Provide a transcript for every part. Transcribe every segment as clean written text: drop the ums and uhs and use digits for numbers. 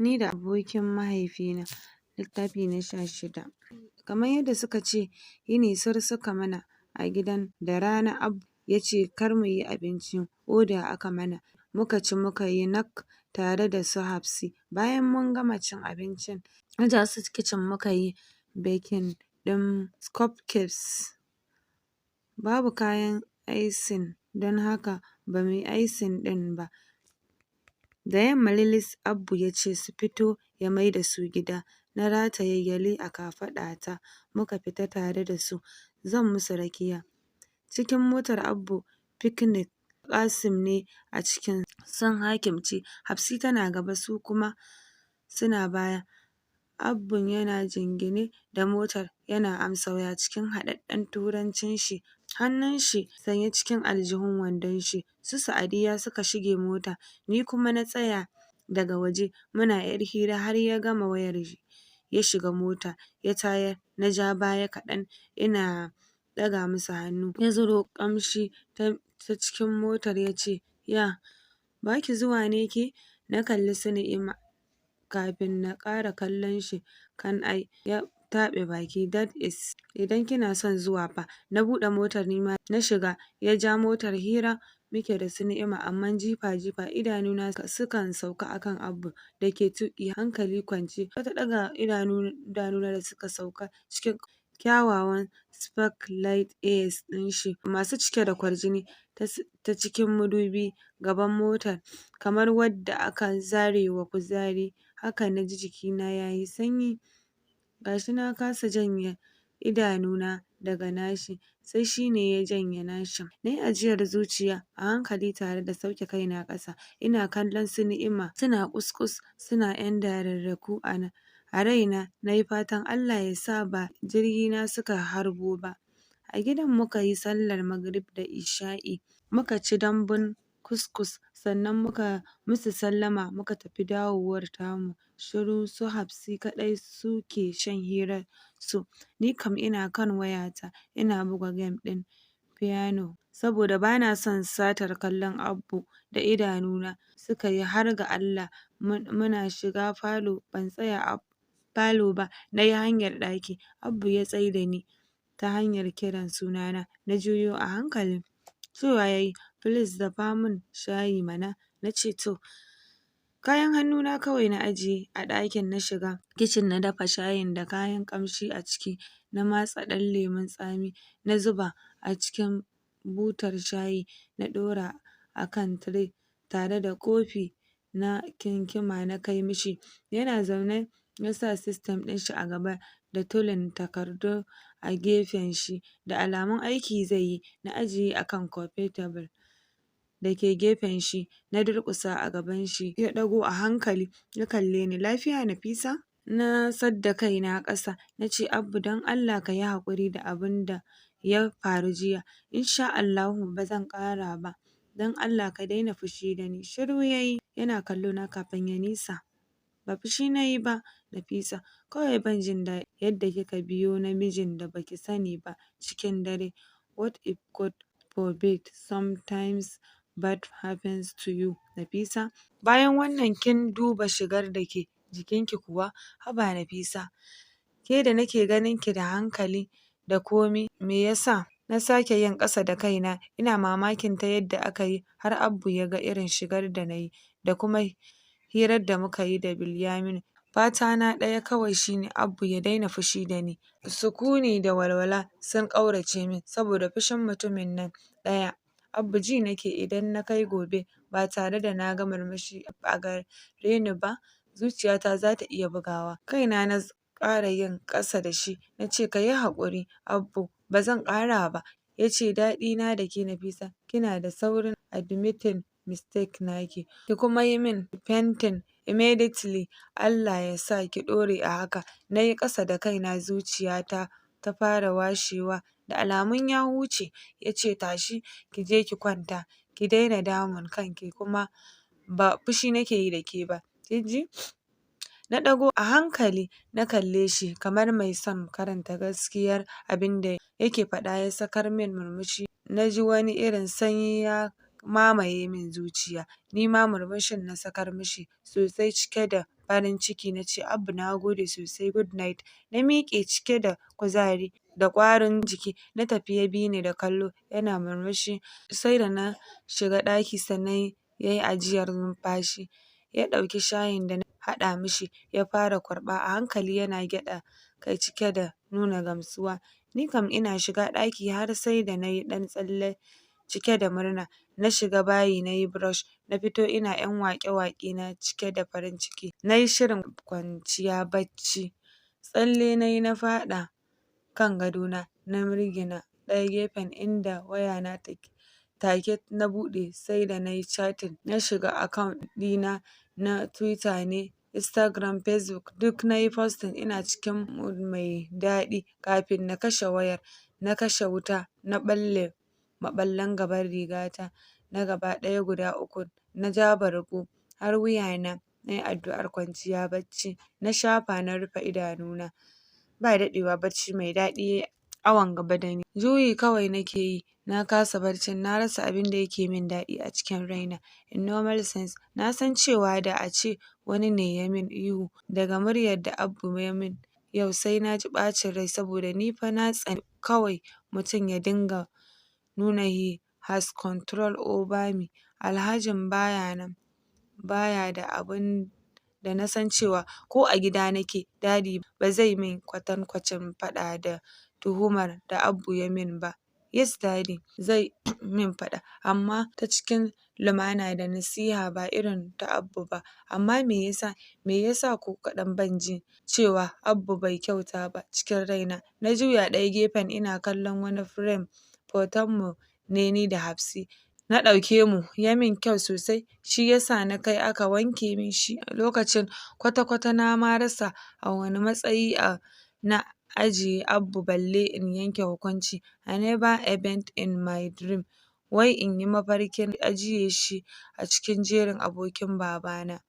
Ni da abokin mahaifina, littafi na 16. Kamar yadda suka ce, yini sur suka mana a gidan. Da rana Abbu yace kar muyi abinci, oda aka mana, muka ci muka yi nak tare da su Hafsi. Bayan mun gama cin abincin, na ja su kicin muka yi baking ɗin cupcakes. Babu kayan icing, don haka bamuyi icing ɗin ba. Da yamma lilis Abbu yace su fito ya maida su gida. Na rataye gyale a kafaɗata, muka fita tare da su, zan musu rakiya. Cikin motar Abbu picnic, Qasim ne a cikin sun hakimce, Hafsi tana gaba, su kuma suna baya. Abbun yana jingine da motar yana amsa waya cikin haɗaɗɗen turancin shi, hannun shi sanye cikin aljihun wandon shi. Su Sa'adiya suka shige mota, ni kuma na tsaya daga waje muna yar hira har ya gama wayar ya shiga mota ya tayar. Na ja baya kaɗan ina ɗaga musu hannu. Ya zuro ƙamshi ta cikin motar yace, "Ya baki zuwa ne ke?" Na kalli su Ni'ima kafin na ƙara kallon shi. "Can I?" Ya taɓe baki. "That is idan kina son zuwa fa." Na buɗe motar, nima na shiga, ya ja motar. Hira muke da su Ni'ima amma jifa jifa idanuna sukan sauka akan Abbu da ke tuƙi hankali kwance. Wata ɗaga idanuna da suka sauka cikin kyawawan sparklight eyes ɗin shi masu cike da kwarjini ta cikin madubi gaban motar, kamar wadda aka zarewa kuzari, haka naji jikina yayi sanyi. Gashi na kasa janye idanuna daga nashi, sai shine ya janye nashin. Nayi ajiyar zuciya a hankali tare da sauke kaina ƙasa, ina kallon su Ni'ima suna kuskus, suna yan dararraku. A raina nayi fatan Allah ya sa ba jirgina suka harbo ba. A gidan muka yi sallar magrib da isha'i, muka ci dambun kuskus, sannan muka musu sallama muka tafi. Dawowar tamu shiru, su Hafsi kaɗai suke shan hirar su, ni kam ina kan wayata ina buga game ɗin piano saboda bana son satar kallon Abbu da idanuna suka yi. Har ga Allah, muna shiga falo, ban tsaya a falo ba, nayi hanyar ɗaki. Abbu ya tsaida ni ta hanyar kiran sunana. Na juyo a hankali. Cewa yayi, "Please, dafa mun shayi mana." Nace, "To." Kayan hannuna kawai na ajiye a ɗakin, na shiga kicin na dafa shayin da kayan ƙamshi a ciki, na matsa ɗan lemun tsami na zuba a cikin butar shayi, na ɗora a kan tire tare da kofi, na kinkima na kai mishi. Yana zaune ya sa system ɗin shi a gaba da tulin takardu a gefen shi, da alamun aiki zai yi. Na ajiye a kan coffee table da ke gefen shi, na durƙusa a gaban shi. Ya ɗago a hankali ya kalle ni. "Lafiya, Nafisa?" Na sadda kaina ƙasa nace, "Abbu, don Allah ka yi haƙuri da abun da ya faru jiya. Insha Allahu ba zan ƙara ba. Don Allah ka daina fushi da ni." Shiru yayi yana kallo na kafin ya nisa, "Ba fushi nayi ba, Nafisa. Kawai ban jin daɗi yadda kika biyo namijin da baki sani ba cikin dare. What if, God forbid, sometimes bad happens to you, Nafisa? Bayan wannan, kin duba shigar da ke jikinki kuwa? Haba Nafisa, ke da nake ganin ki da hankali da komi, me yasa?" Na sake yin ƙasa da kaina ina mamakin ta yadda aka yi har Abbu ya ga irin shigar da nayi da kuma hirar da muka yi da Bilyaminu. Fata na ɗaya kawai shine Abbu ya daina fushi da ni. Sukuni da walwala sun ƙaurace min saboda fushin mutumin nan ɗaya. Abbu, ji nake idan na kai gobe ba tare da na ga murmushi a gare ni ba, zuciyata za ta iya bugawa. Kaina na ƙara yin ƙasa da shi nace, "Kayi haƙuri, Abbu, ba zan ƙara ba." Yace, "Daɗi na da ke, Nafisa, kina da saurin admitting mistake naki, ki kuma yi min repenting immediately. Allah ya sa ki ɗore a haka." Nayi ƙasa da kaina, zuciyata ta fara washewa, da alamun ya huce. Yace, "Tashi kije ki kwanta, ki daina damun kanki, kuma ba fushi nake yi da ke ba, kin ji?" Na ɗago a hankali na kalle shi kamar mai son karanta gaskiyar abin da yake faɗa. Ya sakar min murmushi. Na ji wani irin sanyi ya mamaye min zuciya. Ni ma murmushin na sakar mishi sosai, cike da farin ciki nace, "Abbu, nagode sosai, good night." Na miƙe cike da kuzari da ƙwarin jiki na tafi, ya bini da kallo yana murmushi, sai da na shiga ɗaki sannan yayi ajiyar numfashi. Ya ɗauki shayin da na haɗa mishi ya fara kurɓa a hankali yana gyaɗa kai cike da nuna gamsuwa. Ni kam ina shiga ɗaki har sai da nayi ɗan tsalle cike da murna. Na shiga bayi nayi brush, na fito ina ƴan waƙe-waƙe na cike da farin ciki. Nayi shirin kwanciya bacci. Tsalle nayi na faɗa kan gadona, na mirgina ɗaya gefen inda wayana take. Take na buɗe, sai da nayi chatting, na shiga account ɗina na Twitter ne, Instagram, Facebook, duk nayi posting. Ina cikin mood mai daɗi kafin na kashe wayar. Na kashe wuta, na ɓalle maɓallan gaban rigata na gaba ɗaya guda uku, na ja bargo har wuyana, nayi addu'ar kwanciya bacci, na shafa na rufe idanuna. Ba daɗewa bacci mai daɗi yayi awon gaba da ni. Juyi kawai nake yi, na kasa barcin, na rasa abin da yake min daɗi a cikin raina. In normal sense, na san cewa da ace wani ne ya min ihu daga muryar da Abbu ya min yau, sai na ji ɓacin rai, saboda ni fa na tsani kawai mutum ya dinga nuna he has control over me, alhalin baya nan, baya da abun da. Na san cewa ko a gida nake, Daddy ba zai min kwatankwacin faɗa da tuhumar da Abbu ya min ba. Yes, Daddy zai min faɗa, amma ta cikin lumana da nasiha, ba irin ta Abbu ba. Amma me yasa, me yasa ko kaɗan ban ji cewa Abbu bai kyauta ba cikin raina? Na juya ɗaya gefen ina kallon wani frame, hoton mu ne ni da Hafsi na ɗauke mu. Ya min kyau sosai, shi yasa na kai aka wanke min shi lokacin. Kwata-kwata na ma rasa a wane matsayi a na ajiye Abbu balle in yanke hukunci. I never even in my dream wai in yi mafarkin ajiye shi a cikin jerin abokin babana.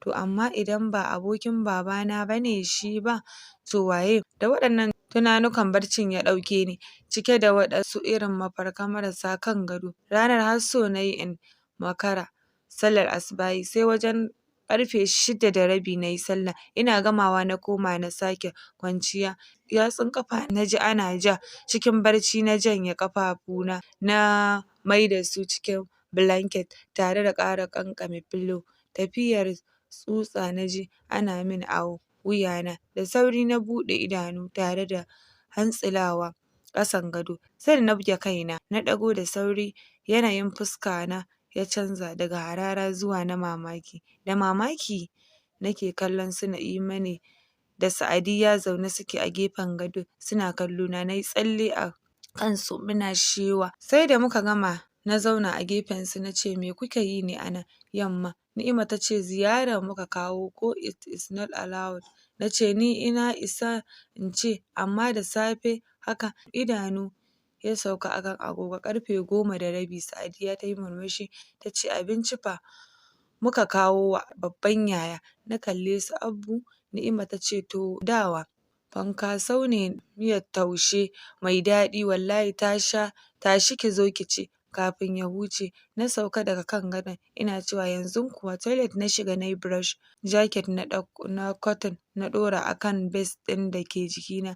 To amma idan ba abokin babana bane shi ba, to waye? Da waɗannan tunanukan barcin ya ɗauke ni, cike da waɗansu irin mafarkai marasa kan gado. Ranar har so nayi in makara sallar asubahi, sai wajen ƙarfe 6:30 nayi sallah. Ina gamawa na koma na sake kwanciya. Yatsun ƙafa naji ana ja. Cikin barci na janye ƙafafuna, na maida su cikin blanket tare da ƙara ƙanƙame pillow. Tafiyar tsutsa naji ana min a wuyana. Da sauri na buɗe idanu tare da hantsilawa ƙasan gado, sai da na buge kaina. Na ɗago da sauri, yanayin fuska na ya canza daga harara zuwa na mamaki. Da mamaki nake kallon su. Na'ima ne da Sa'adiyya zaune suke a gefen gado suna kallo na. Nayi tsalle a kansu muna shewa. Sai da muka gama na zauna a gefen su nace, "Me kuke yi ne a nan yamma?" Ni'ima tace, "Ziyara muka kawo, ko it is not allowed?" Nace, "Ni ina isa in ce, amma da safe haka?" Idanu ya sauka akan agogo, ƙarfe 10:30. Sa'adiyya tayi murmushi tace, "Abinci fa muka kawo wa babban yaya." Na kalle su, "Abbu?" Ni'ima tace, "To dawa fankasau ne, miyar taushe mai daɗi wallahi, tasha, tashi ki zo ki ci kafin ya huce." Na sauka daga kan gadon ina cewa, "Yanzun kuwa." Toilet na shiga nayi brush, jacket na ɗauko na cotton na ɗora akan vest ɗin da ke jikina,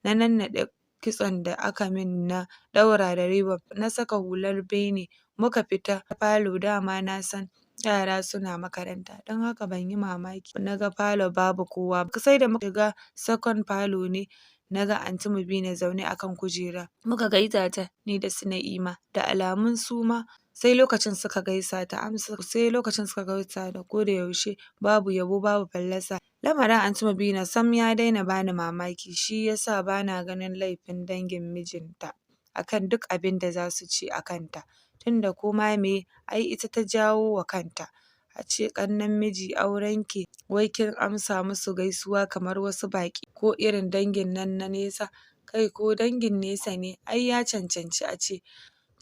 na nannaɗe kitson da aka min, na ɗaura da ribbon, na saka hular bene, muka fita falo. Dama na san yara suna makaranta, don haka ban yi mamaki naga falo babu kowa. Sai da muka shiga second falo ne naga Anty Mubina zaune akan kujera. Muka gaisa ta ni da su Na'ima, da alamun su ma sai lokacin suka gaisa. Ta amsa, sai lokacin suka gaisa da koda yaushe, babu yabo babu fallasa. Lamarin Anty Mubina sam ya daina bani mamaki, shi yasa bana ganin laifin dangin mijinta akan duk abin da zasu ce a kanta, tunda koma meye ai ita ta jawo wa kanta. Ace ƙannen miji aurenki, wai kin amsa musu gaisuwa kamar wasu baƙi ko irin dangin nan na nesa. Kai, ko dangin nesa ne, ai ya cancanci ace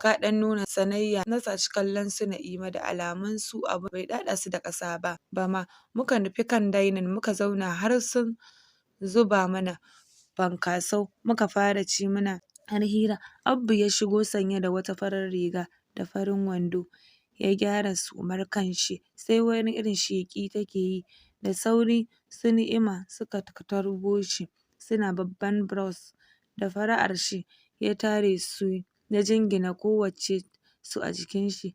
ka ɗan nuna sanayya. Na saci kallon su Na'ima, da alamun su abu bai ɗaɗa su da ƙasa ba ma. Muka nufi kan dining muka zauna har sun zuba mana fankasau muka fara ci, muna har hira. Abbu ya shigo sanye da wata farar riga da farin wando, ya gyara sumar kanshi, sai wani irin sheƙi take yi. Da sauri su Ni'ima suka tarbo shi suna babban bros. Da fara'ar shi ya tare su, ya jingina kowacce su a jikin shi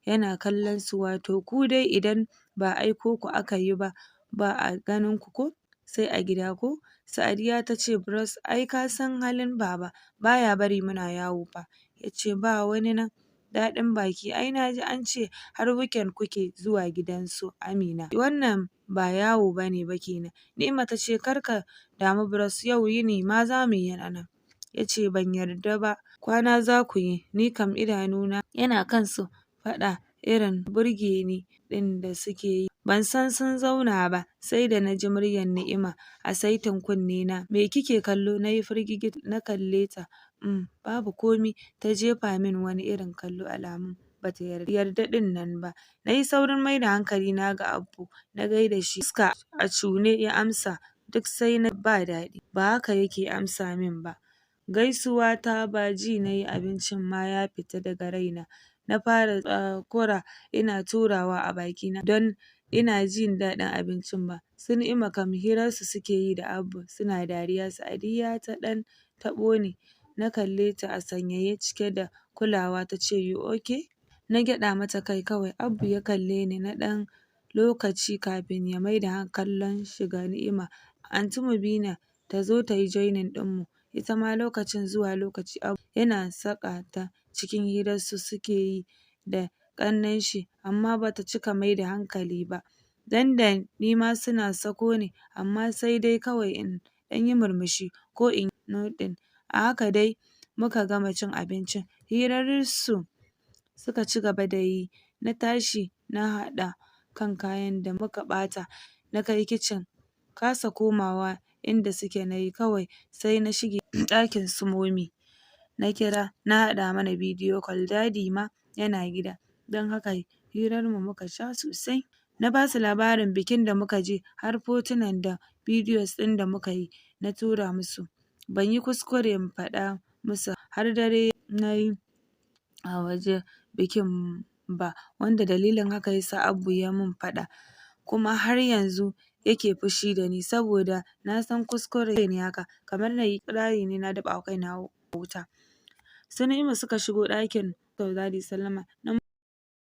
yana kallon su. Wato ku dai idan ba aiko ku aka yi ba, ba a ganin ku ko sai a gida ko? Sa'adiya tace, "Bros, ai ka san halin baba, baya bari muna yawo fa." Yace, "Ba wani nan daɗin baki, ai naji an ce har weekend kuke zuwa gidan su Amina, wannan ba yawo bane ba kenan." Ni'ima tace, "Kar ka damu bros, yau yini ma zamu yi a nan." Yace, "Ban yarda ba, kwana za ku yi, ni kam idanuna yana kan su." Faɗa irin burge ni ɗin da suke yi, ban san sun zauna ba sai da naji muryar Ni'ima a saitin kunne na. "Me kike kallo?" Nayi firgigit na kalle ta. Babu komi." Ta jefa min wani irin kallo, alamun bata yarda ɗin nan ba. Nayi saurin maida hankali na ga Abu, na gaida shi, fuska a cune ya amsa, duk sai na ba daɗi, ba haka yake amsa min ba gaisuwa ta ba. Ji nayi abincin ma ya fita daga raina. Na fara tsakura ina turawa a bakina don ina jin daɗin abincin ba. Su Ni'ima kam hirarsu suke yi da Abu suna dariya. Sa'adiyya ta ɗan taɓo ni. Na kalle ta a sanyaye cike da kulawa tace, "You okay?" Na gyaɗa mata kai kawai. Abu ya kalle ni na ɗan lokaci kafin ya maida kallon shi ga Ni'ima. "Aunty Mubina ta zo tayi joining ɗinmu ita ma." Lokacin zuwa lokaci Abu yana saka ta cikin hirar su suke yi da ƙannen shi, amma bata cika maida hankali ba. Dan da nima suna sako ni, amma sai dai kawai in ɗan yi murmushi ko in nodding. A haka dai muka gama cin abincin, hirar su suka ci gaba da yi. Na tashi na haɗa kan kayan da muka ɓata na kai kicin. Kasa komawa inda suke nayi kawai, sai na shige ɗakin su Momi na kira, na haɗa mana video call. Daddy ma yana gida, don haka hirar mu muka sha sosai. Na basu labarin bikin da muka je, har fotunan da videos ɗin da muka yi na tura musu. Ban yi kuskuren faɗa musu har dare nayi a waje bikin ba, wanda dalilin haka yasa Abu ya mun faɗa, kuma har yanzu yake fushi da ni, saboda na san kuskure ne haka, kamar nayi kirari ne na daɓa wa kaina wuta. Su Ni'ima suka shigo ɗakin, Daddy sallama.